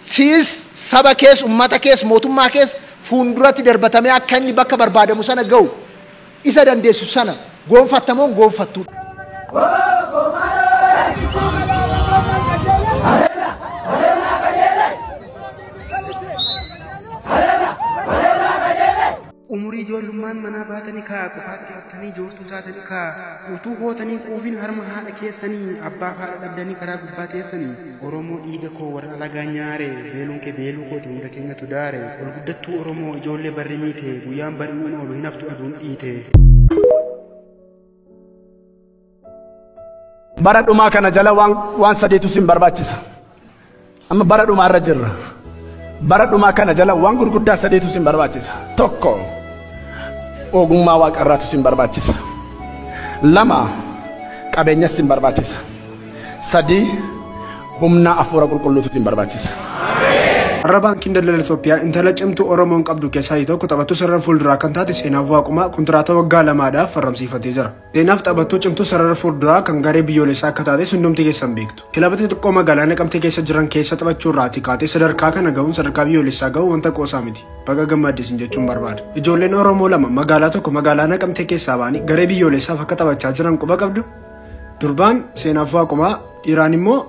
Siis saba kees, uummata kees, mootummaa kees fuulduratti darbatamee akka inni bakka barbaadamu sana ga'u isa dandeessu sana goonfattamoon goonfattuudha. Umurii ijoollummaan manaa baatanii kaa qofaatti haftanii joortuu taatanii kaa utuu hootanii quufiin harma haadha keessanii abbaaf haadha dhabdanii karaa gubbaa teessanii Oromoo dhiiga koo warra alagaa nyaare beeluun kee beeluu kooti hunda keenyatu daare ol guddattuu Oromoo ijoollee barri miite guyyaan bari'uun oolu hin haftu aduun dhiite. Bara dhumaa kana jala waan sadiitu sin barbaachisa. Amma bara dhumaa irra jirra. Bara dhumaa kana jala waan gurguddaa sadiitu sin barbaachisa. Tokko ogummaa waaqarraatu sin barbaachisa. Lama qabeenyas sin barbaachisa. Sadii humna hafuura qulqulluutu sin barbaachisa. Har'a baankiin daldala Itoophiyaa intala cimtuu Oromoon qabdu keessaa tokko taphattuu sarara fuulduraa kan taate Seenaaf Waaqumaa kontiraata waggaa 2dhaaf farramsiifatee jira. Seenaaf taphattuu cimtuu sarara fuulduraa kan garee biyyoolessaa akka taate hundumti keessan beektu. Kilaba xixiqqoo magaalaa Naqamtee keessa jiran keessa taphachuu irraatii kaatee sadarkaa kana gahuun sadarkaa biyyoolessaa gahuun wanta qoosaa miti. Baga gammaddiisin jechuun barbaada. Ijoolleen Oromoo lama magaalaa tokko magaalaa Naqamtee keessaa ba'anii garee biyyoolessaaf akka taphachaa jiran quba qabdu. Durbaan Seenaaf Waaqumaa, dhiiraan immoo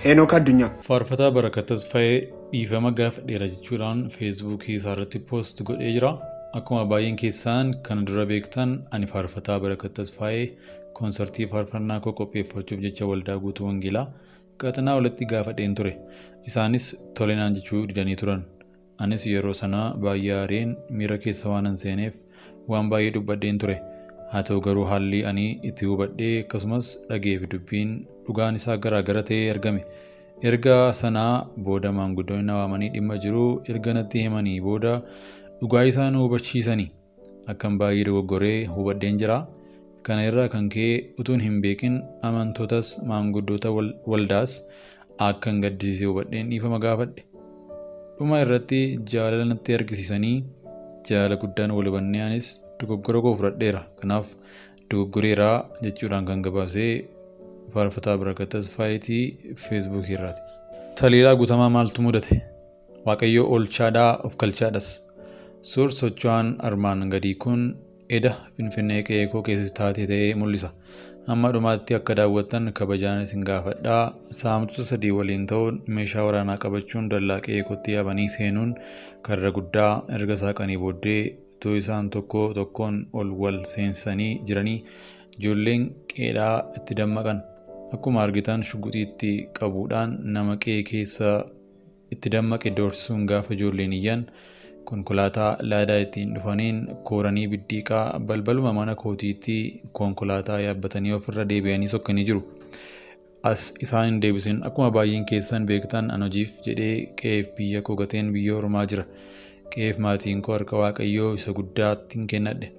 Heenok Addunyaa. Faarfataa Barakat Tasfaayee dhiifama gaafadheera jechuudhaan feesbuukii isaarratti poost godhee jira. Akkuma baay'een keessan kana dura beektan ani Faarfataa Barakat Tasfaayee koonsartii faarfannaa koo qopheeffachuuf jecha waldaa guutuu wangeelaa qaxinaa walitti gaafadheen ture. Isaanis tole naan jechuu didanii turan. Anis yeroo sanaa baay'ee aareen miira keessa waan hin seeneef waan baay'ee dubbadheen ture. Haa ta'u garuu haalli ani itti hubadhee akkasumas dhagee fi dubbiin dhugaan isaa garaagara ta'ee argame. Erga sanaa booda maanguddoonni na waamanii dhimma jiru erga natti himanii booda dhugaa isaa nu hubachiisanii akkan baay'ee dogoggoree hubadheen jira. Kana irraa kan ka'e utuun hin beekin amantootas maanguddoota waldaas akkan gaddisiisee hubadheen dhiifama gaafadhe. Dhuma irratti jaalala natti argisiisanii jaalala guddaan wal hubannee anis dogoggora koo fudhadheera. Kanaaf dogoggoreeraa jechuudhaan kan gabaasee Faarfataa Barakat Tasfaayetii feesbuukii irraati. Taliilaa Guutamaa maaltu mudate? Waaqayyo oolchaadhaa of galchaadhas. Suur socho'aan armaan gadii kun eda Finfinnee qe'ee koo keessatti taatee ta'ee mul'isa. Hamma dhumaatti akka daawwattan kabajaan isin gaafadhaa. Saamtota sadii waliin ta'uun meeshaa waraanaa qabachuun dallaa qe'ee kootti yaabanii seenuun karra guddaa erga saaqanii booddee utuu isaan tokko tokkoon ol wal seensanii jiranii ijoolleen qe'eedhaa itti dammaqan. Akkuma argitan shuguxiitti qabuudhaan nama qe'ee keessa itti dammaqe doorsisuun gaafa ijoolleen iyyan konkolaataa laadaa ittiin dhufaniin kooranii biddiiqaa balbaluma mana kootiitti konkolaataa yaabbatanii ofirra deebi'anii sokkanii jiru. As isaan hin deebisin akkuma baay'een keessan beektan an hojiif jedhee qe'eef biyya koo gateen biyya ormaa jira. Qe'eef maatiin koo harka Waaqayyoo isa guddaatti hin kennadhe.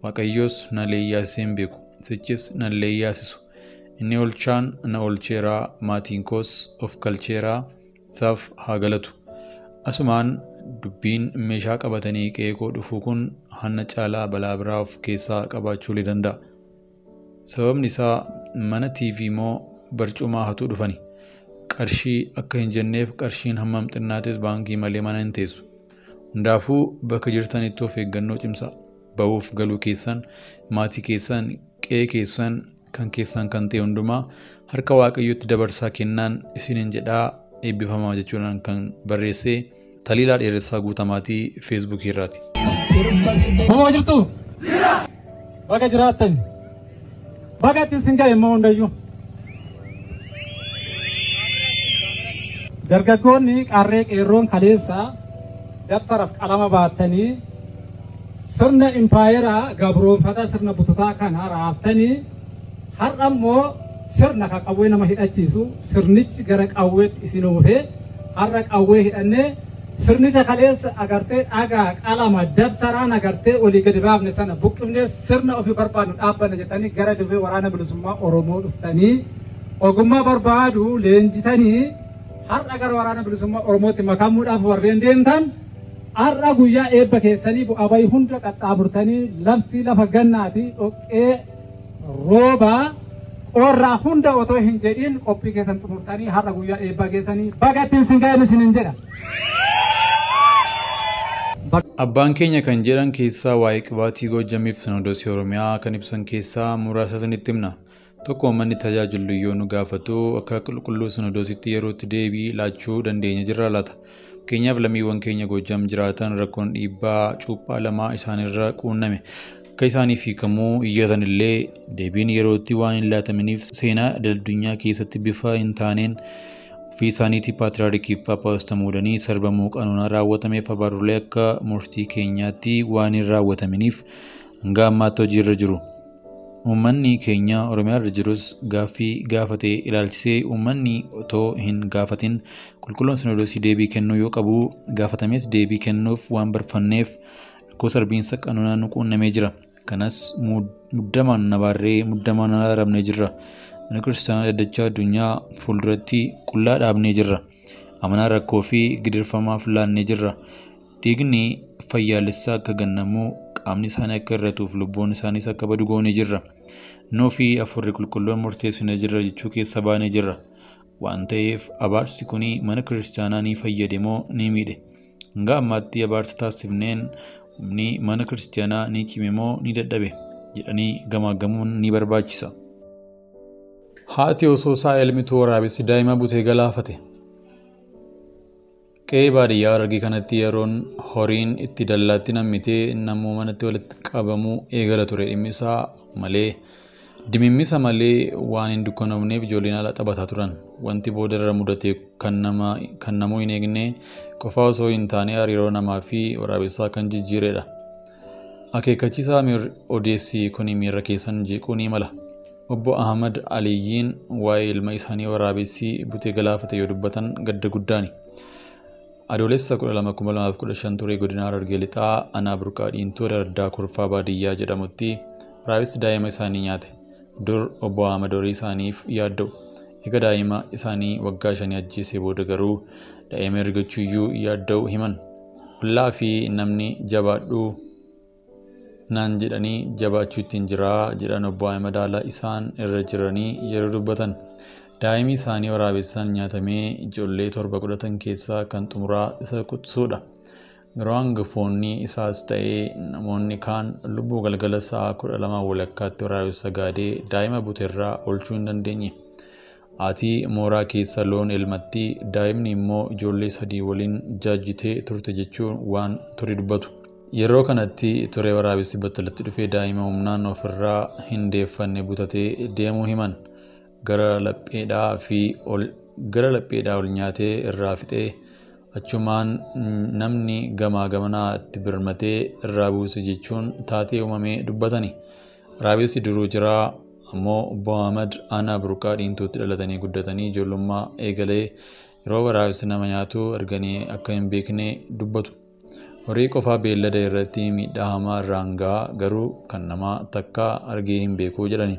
Waaqayyoos na leeyyaasisee hin beeku. Sichis na leeyyaasisu. Inni olchaan na olcheeraa maatiin koos of galcheeraa isaaf haa galatu. Asumaan dubbiin meeshaa qabatanii qe'ee koo dhufuu kun hanna caalaa balaa biraa of keessaa qabaachuu ni danda'a. Sababni isaa mana TV moo barcumaa hatuu dhufani. Qarshii akka hin jenneef qarshiin hammam xinnaates baankii malee mana hin teessu. Hundaafuu bakka jirtanitti of eeggannoo cimsaa. Bahuuf galuu keessan, maatii keessan, qe'ee keessan, kan keessan kan ta'e hundumaa harka Waaqayyootti dabarsaa kennaan isiniin jedhaa eebbifamaa jechuudhaan kan barreesse Taliilaa Dheeressaa Guutamaatii feesbuukii irraati. Homaa jirtu? Baga jiraattan. Baga ittiin sin ga'e immoo hundayyuu. Dargaggoonni qarree qeerroon kaleessa dabtaraaf qalama baattanii sirna impaayeraa gabroonfataa sirna bututaa kana raaftanii har'a immoo sirna kan qawwee nama hidhachiisu sirnichi gara qawweetti isin oofee har'a qawwee hidhannee sirnicha kaleessa agartee dhagaa qalama dabtaraan agartee olii gadi baafne sana buqqifnee sirna ofii barbaadnu dhaabbanna jettanii gara dirree waraana bilisummaa Oromoo dhuftanii ogummaa barbaadu leenjitanii har'a gara waraana bilisummaa Oromootti makamuudhaaf warreen deemtan har'a guyyaa eebba keessanii bu'aa bayii hunda qaxxaamurtanii lafti lafa gannaati dhoqqee roobaa qorraa hunda otoo hin jedhin qophii keessan xumurtanii har'a guyyaa eebbaa keessanii baga ittiin sin ga'een isinin jedha. Abbaan keenya kan jedhan keessaa waa'ee qibaatii Goojjamiif Sinoodosii Oromiyaa kan ibsan keessaa muraasa isinitti himna. Tokko uummanni tajaajilu yoo nu gaafatu akka qulqulluu Sinoodositti yerootti deebii laachuu dandeenya jirra laata. Fakkeenyaaf lammiiwwan keenya Goojjam jiraatan rakkoon dhiibbaa cuuphaa lamaa isaanirra quunname. Akka isaaniif hiikamuu iyyatan illee deebiin yerootti waan hin laataminiif seenaa addunyaa keessatti bifa hin taaneen ofii isaaniitii paatriyaarkiif phaaphaasota muudanii sarbamuu qanuunaa raawwatameef abaarullee akka murtii keenyaatti waan hin raawwataminiif hanga ammaatti hojiirra jiru. Uummanni keenya Oromiyaa irra jirus gaaffii gaafatee ilaalchisee uummanni otoo hin gaafatin qulqulluun Sinoodosii deebii kennuu yoo qabu gaafatames deebii kennuuf waan barfanneef rakkoo sarbiinsa qanuunaa nu quunnamee jira. Kanas muddamaan nabaarree muddamaan araaramnee jirra. Mana kiristaanaa daddachaa addunyaa fuulduratti qullaa dhaabnee jirra. Amanaa rakkoo fi gidirfamaaf laannee jirra. Dhiigni fayyaalessaa akka gannamu qaamni isaanii akka hir'atuuf lubbuun isaaniis akka badu goonee jirra. Nuu fi afurri qulqulluun murteessinee jirra jechuu keessa baanee jirra. Waan ta'eef abaarsi kun mana kiristaanaa ni fayyade moo ni miidhe? Hanga ammaatti abaarsa taasifneen humni mana kiristaanaa ni cime moo ni dadhabe? Jedhanii gamaaggamuun ni barbaachisa. Haati osoo isaa elmituu waraabessi daa'ima butee galaafate. Qe'ee baadiyyaa Harargee kanatti yeroon horiin itti dallaatti nammitee namuu manatti walitti qabamuu eegala ture. Dhimmisaa malee dimimmisa malee waan hin dukkanoofneef ijoolleen ala taphataa turan. Wanti boodarra mudate kan namuu hin eegne qofaa osoo hin taane hariiroo namaa fi waraabessaa kan jijjiiredha. Akeekkachiisaa odeessi kun miira keessan jeequu ni mala. Obbo Ahmad Aliyyiin waa'ee ilma isaanii waraabessi butee galaafate yoo dubbatan gadda guddaani. Adoolessa 12,2015 ture godina Harargee Lixaa aanaa Burqaa Dhiintuu Dardaa Kurfaa baadiyyaa jedhamutti waraabessi daa'ima isaanii nyaate. Dur Obbo Ahmad horii isaaniif yaadda'u. Egaa daa'ima isaanii waggaa 5 ajjeesee booda garuu daa'ima ergachuuyyuu yaadda'u himan. Ollaa fi namni jabaadhu naan jedhanii jabaachuu ittiin jiraa jedhan Obbo Ahmad haala isaan irra jiranii yeroo dubbatan. Daa'imni isaanii waraabessaan nyaatamee ijoollee 7 godhatan keessaa kan xumuraa isa quxisuudha. Yeroo hangafoonni isaas ta'ee namoonni kaan lubbuu galgala sa'a 12 walakkaatti waraabessa gaadee daa'ima buteerraa oolchuu hin dandeenye. Haati mooraa keessa loon elmatti daa'imni immoo ijoollee 3 waliin jaajjitee turte jechuun waan ture dubbatu. Yeroo kanatti ture waraabessi battalatti dhufee daa'ima humnaan ofirraa hin deeffanne butatee deemuu himan. Gara lapheedhaa ol nyaatee irraa fixee achumaan namni gamaa gamanaa itti birmatee irraa buuse jechuun taatee uumamee dubbatani. Waraabessi duruu jiraa ammoo Obbo Ahmad aanaa Burqaa Dhiintuutti dhalatanii guddatanii ijoollummaa eegalee yeroo waraabessi nama nyaatu arganii akka hin beekne dubbatu. Horii qofaa beellada irratti miidhaa hamaa irraan ga'a garuu kan namaa takka argee hin beeku jedhani.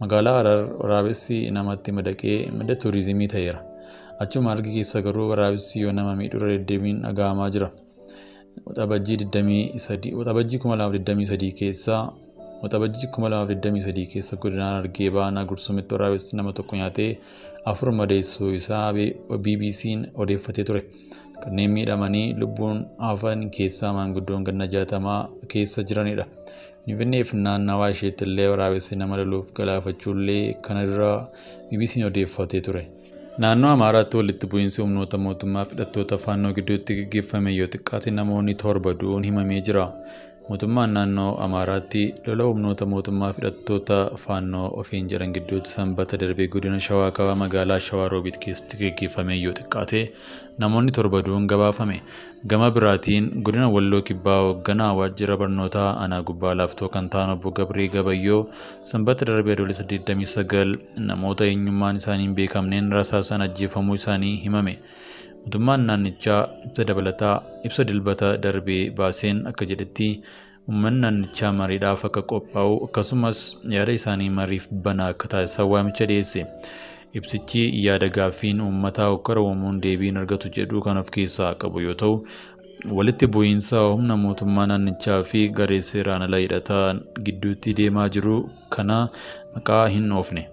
Magaalaa Harar waraabessi namatti madaqee madda turizimii ta'eera. Achuma Harargee keessa garuu waraabessi yoo nama miidhu irra deddeebiin dhaga'amaa jira. Waxabajjii 2023 keessa godina Harargee Baanaa Gursumitti waraabessi nama tokko nyaatee 4 madeessuu isaa BBC'n odeeffatee ture. Kanneen miidhamanii lubbuun hafan keessaa maanguddoon ganna 60 keessa jiranidha. Finfinnee fi naannawaa isheetti illee waraabessi nama loluuf galaafachuullee kana dura BBC'n odeeffatee ture. Naannoo Amaaraatti walitti bu'iinsi humnoota mootummaa fi hidhattoota faannoo gidduutti gaggeeffame yoo xiqqaate namoonni 7 du'uun himamee jira. Mootummaan naannoo Amaaraatti lola humnoota mootummaa fi hidhattoota faannoo ofiin jedhan gidduutti sanbata darbee godina Shawaa Kaabaa magaalaa Shawaa Roobiit keessatti gaggeeffame yoo xiqqaate namoonni 7 du'uun gabaafame. Gama biraatiin godina Walloo Kibbaa hoogganaa waajjira barnootaa aanaa gubbaa laaftoo kan ta'an obbo Gabree Gabayyoo sanbata darbee adoolessa 29 namoota eenyummaan isaanii hin beekamneen rasaasaan ajjeefamuu isaanii himame. Mootummaan naannichaa ibsa dabalataa ibsa dilbata darbee baaseen akka jedhetti uummanni naannichaa mariidhaaf akka qophaa'u akkasumas yaada isaanii mariif banaa akka taasisan waamicha dhiyeesse. Ibsichi yaada gaaffiin uummataa hokkara uumuun deebiin argatu jedhu kan of keessaa qabu yoo ta'u, walitti bu'iinsa humna mootummaa naannichaa fi garee seeraan ala hidhataa gidduutti deemaa jiru kana maqaa hin oofne.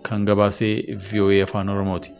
Kan gabaasee VOA Afaan Oromooti.